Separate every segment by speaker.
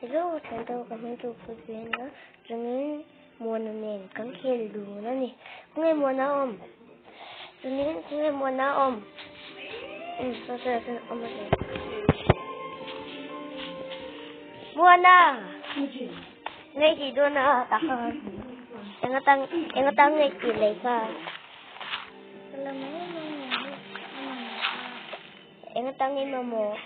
Speaker 1: Hello thian ka hming chu pui pui a nia chuanin Muana nen kan khel dun a ni khawnge Muana a awm chuanin khawnge Muana a awm um saw saw ah sawn a awm a ni Muana ngei tih dawn a tak a eng atang eng atang ngei tih lei kha eng atang i mamawh.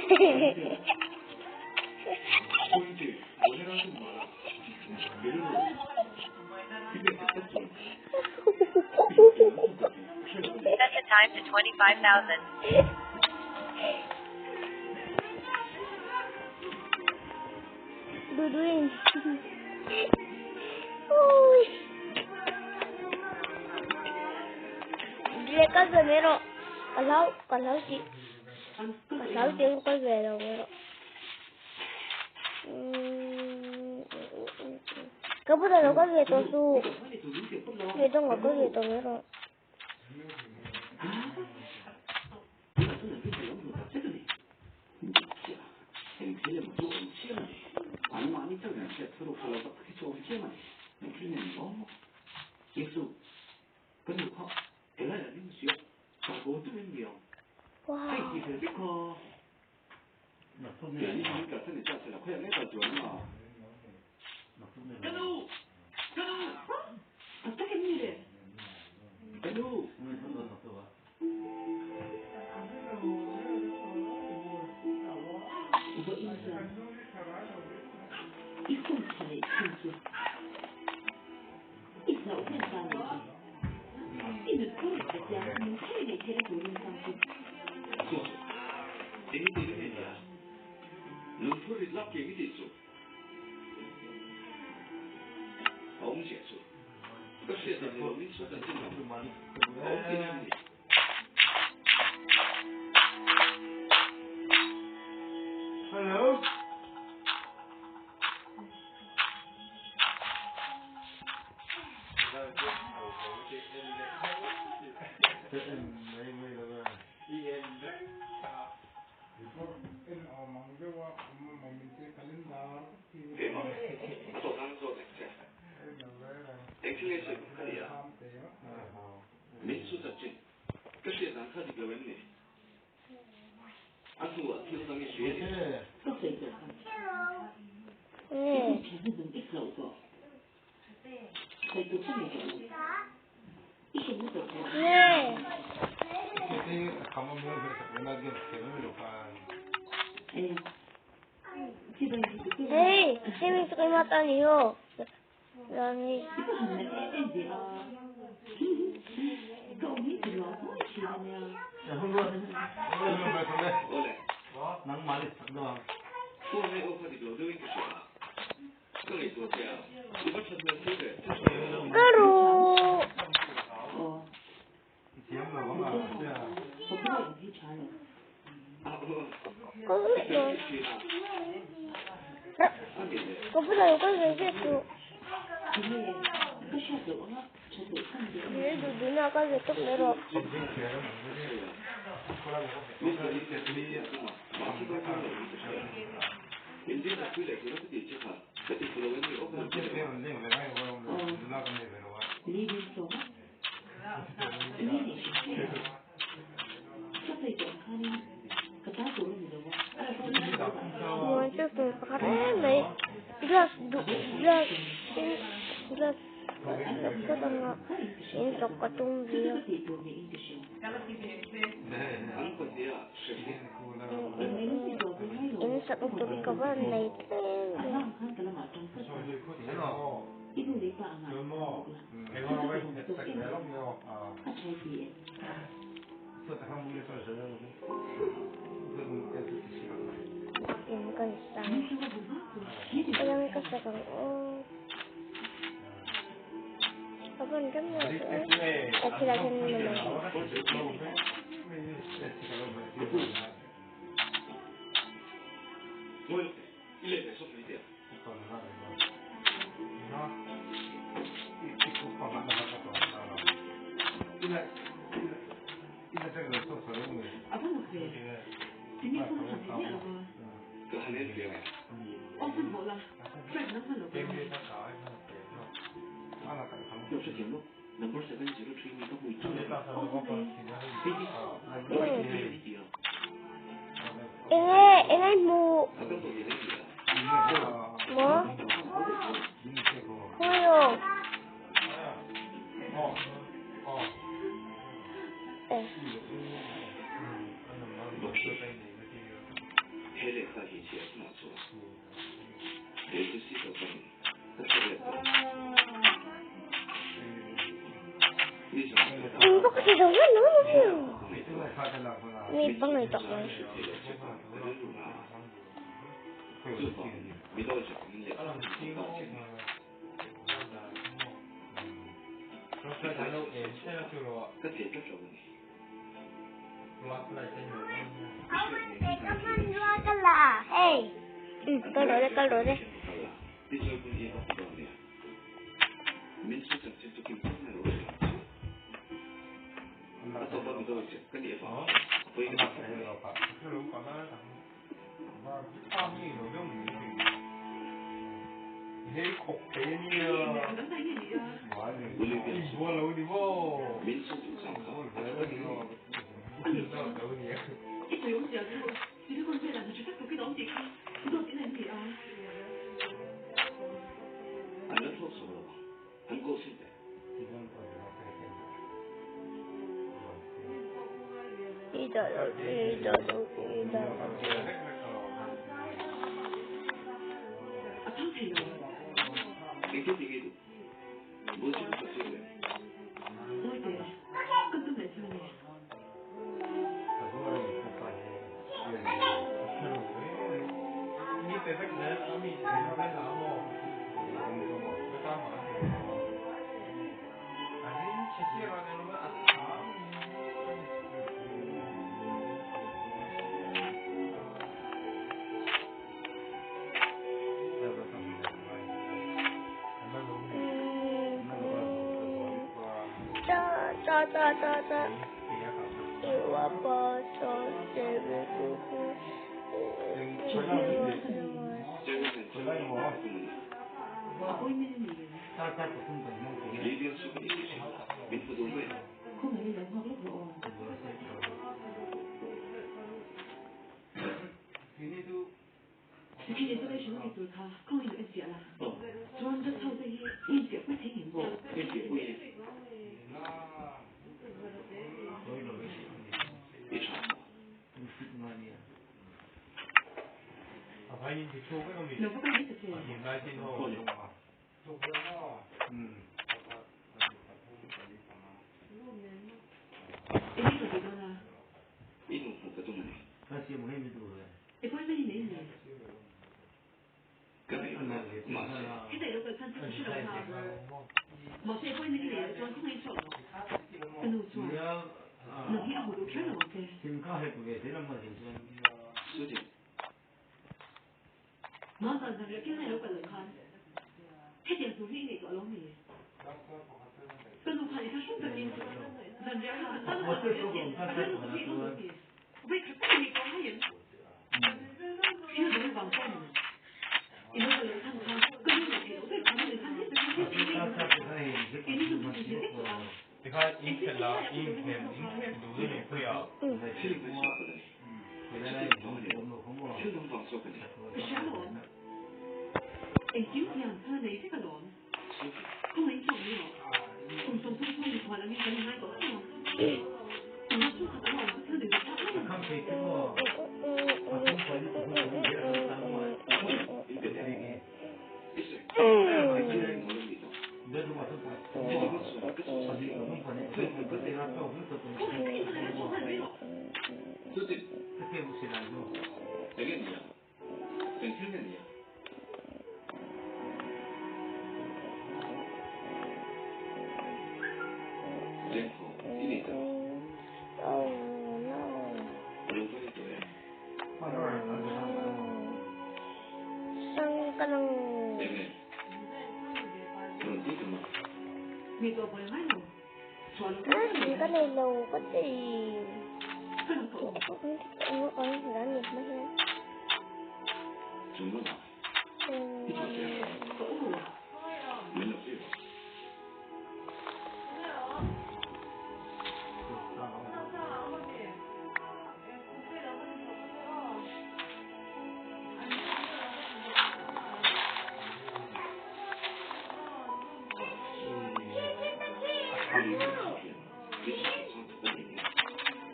Speaker 2: Set the time to 25,000.
Speaker 1: Duduin. Ui. Le kal ve mai rawh. Ka hlau, ka hlau tih. Ka hlau tih ka kal ve lo mai rawh. Ka bulah lo kal ve tawh suh. Ve dawngah kal ve tawh mai rawh. Wow. Hey, swimming sa kay mata niyo. Lami. Karu. Ko bu la ko ve je su. Ni du du na ka ve tok me ro. Muan chu tum pakhat em mai glass duh glass in glass phawt anga in sak ka tum ve a. In sak tur ka van nei tlem ve. In kan sa Kailangan ka sa kang oh. Kapan kan mo At sila siya naman. Enge, enge mu. Mo? Kuyo. Eh. Eng bawk si zo hman lo mi pangai tawh mai. Kal rawh le kal rawh le.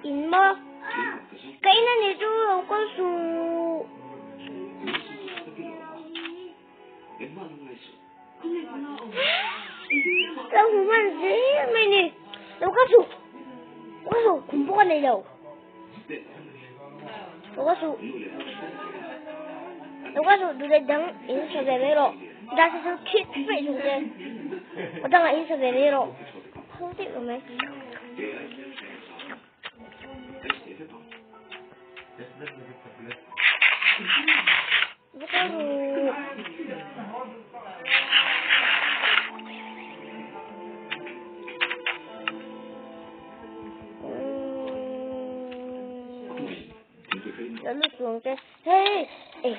Speaker 1: In maw? Ka ina ni chu lo kal suh. Lo ka suh duh leh dang in sa ve mai rawh. Dance chu khit feih chung che. Aw dangah in sa ve mai rawh. Ho deuh lo mai. Va ka ru. Lo lut chuang che. Hey! Eh.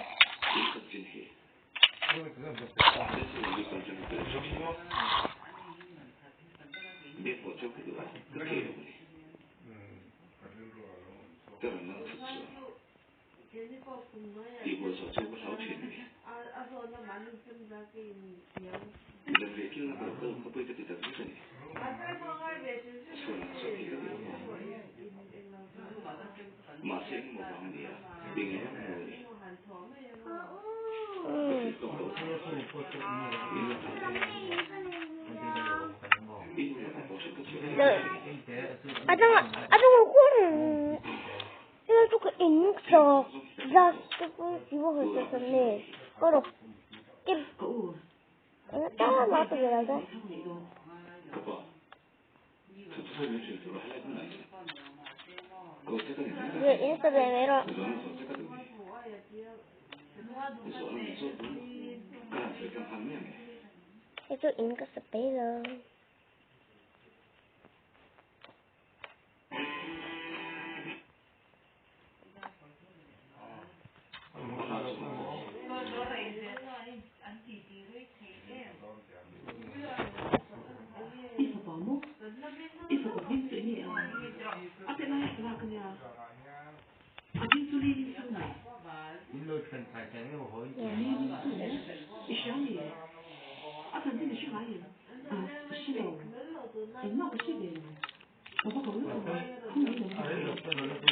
Speaker 1: A dang a dang 因为这个影响，让这个希望很深深的，好了，给，大马这个来着。这 Instagram 没了。这就应该是背了。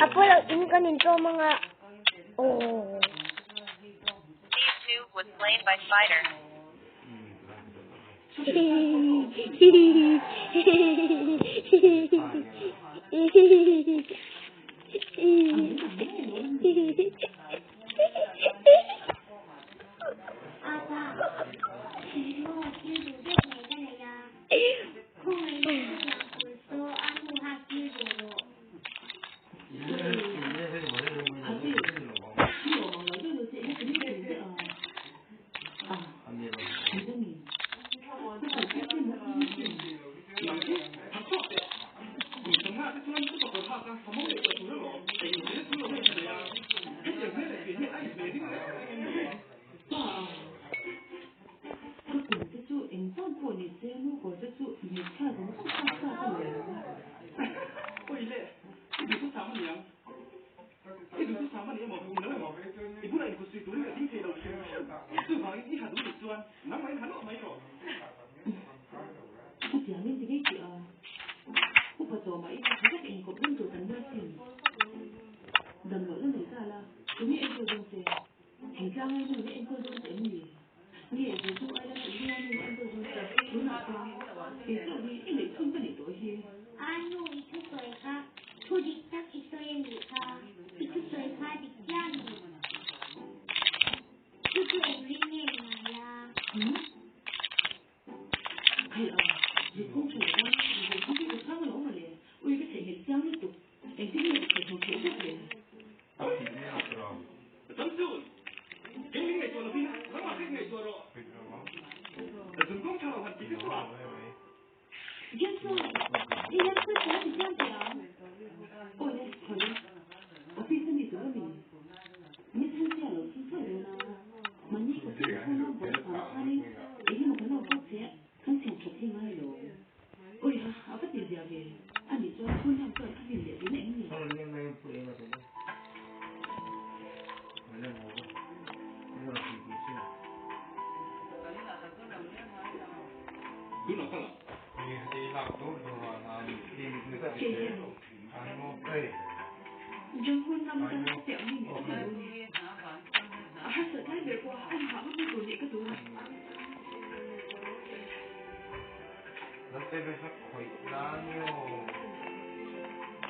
Speaker 1: Apollo in kanin to mga oh.
Speaker 2: Steve 2 was slain by spider.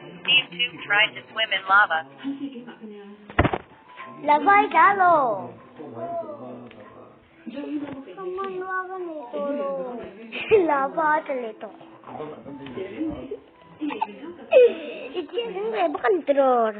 Speaker 2: Steve 2 tried to swim in lava.
Speaker 1: Lava i tla lo. Ka hmanrua ka nei tawh lo. Lava a tla leh tawh. I chiah ding ve bawk a ni tiraw.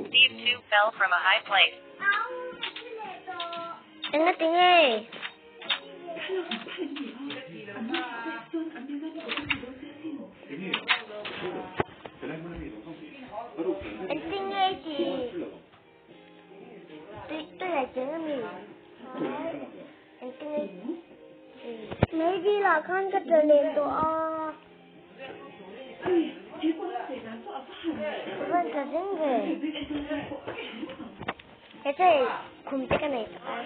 Speaker 2: Steve 2 fell from a high place.
Speaker 1: Enga tinge? Engtin nge i tih? Tui tui a cheng a mi? Engtin nge i tih? Meidil ah khan ka tla leh tawh a. Ka van tla zing ve. Heta khum te ka nei tawh a.